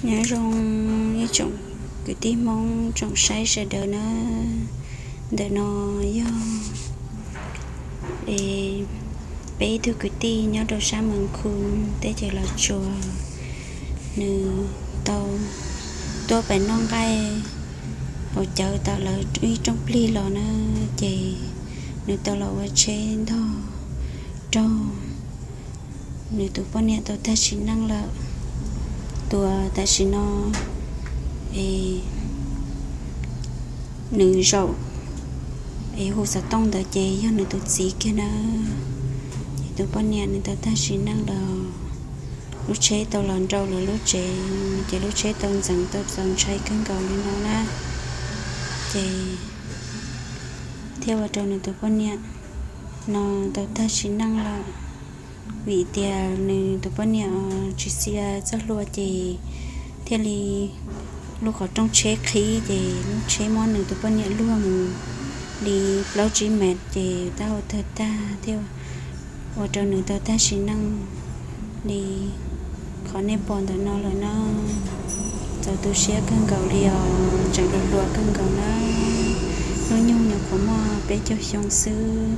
Nyob zoo ib tsoom kwv tij Hmoob tsoom saib sawv daws na. Ntawm no yog, es, peb ib tug kwv tij nyob rau sab Mees Khu teb chaws Los Tsuas, nws tau tuaj pem noj nqaij hauv cawv tom lawv ib rooj plig los na, ces nws tau los ua tsheb ntog raug nws tus poj niam tau tag sim neej lawm. Tuas tam sim no es nws zaum es hu xov tooj ntawd ces yog nws tus txiv kiag na. Ces tus poj niam nws tau tag sim neej los lub tsheb tau los nrau lawv lub tsev, ces lub tsheb tau ntxeev tau txaus ntshai kawg nkaus li no na. Ces thiaj ua rau nws tus poj niam no tau tag sim neej lawm. Vim tias nws tus poj niam tsis xia txoj hlua ces thiaj li lub qhov rooj tsheb qhib ces lub tsheb muab nws tus poj niam luag mus li plaub tsib mev ces tab ua tawg tag thiab ua rau nws tau tag sim neej li qhov nej pom ntawm no lawm na. Txaus tu siab kawg nkaus li os, tseem hluas hluas kawg nkaus na. Hnub nyoog nyuam qhuav muaj peb caug xyoo xwb,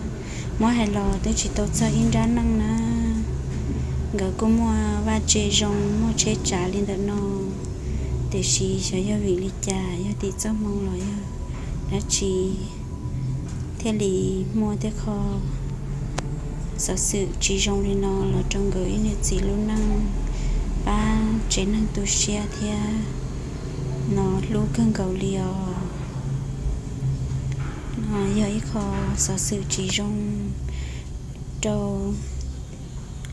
muab hais los twb tsis tau txog ib nrab neej na. Nkawd kuj muaj vaj tse zoo, muaj tsheb tsav li ntawm no, tiam sis xyov yog vim li cas, yog tim txoj hmoo los yog dab tsi thiaj li muaj tej qho xov xwm tsis zoo li no los rau nkawd ib niam txiv lub neej, pab tsev neeg tu siab thiab no hlub kawg nkaus li os. No yog ib qho xov xwm tsis zoo rau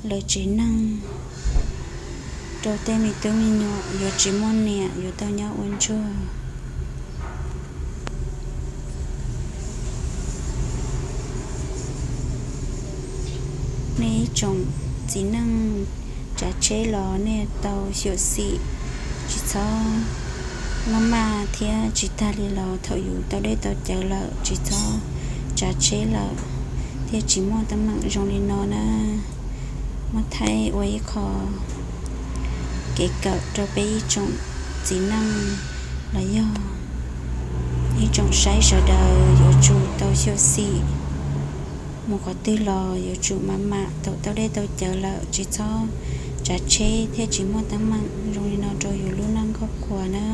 lawv tsev neeg, rau tej me tub me nyuam yuav tsis muaj niam yuav tau nyob ua ntsuag. Nej ib tsoom txiv neej tsav tsheb los nej tau xyuam xim, tsis txhob maj maj thiab tsis tag li los thaum yus tau dej tau cawv lawm tsis txhob tsav tsheb lawm thiaj tsis muaj teeb meem zoo li no na. Muab thaij ua ib qho kev kawm rau peb ib tsoom txiv neej los yog ib tsoom saib sawv daws yuav tsum tau xyuam xim, mus qhov twg los yuav tsum maj mam thaum tau dej tau cawv lawm tsis txhob tsav tsheb thiaj tsis muaj teeb meem zoo li no rau yus lub neej nkauj qhuas na.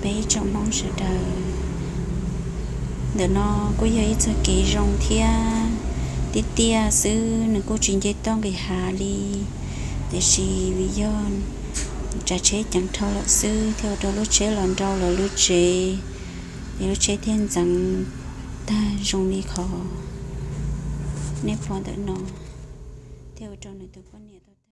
Peb ib tsoom Hmoob sawv daws, ntawm no kuj yog ib txoj kev zoo thiab tiaj tiaj xwb, nws kuj tsis nce toj nqis hav li, tiam sis vim yog tsav tsheb ceev dhau lawm xwb thiaj ua rau lub tsheb los nrau lawv lub tsev, es lub tsheb thiaj ntxeev tag zoo li qhov nej pom ntawm no, thiaj ua rau nws tus poj niam tau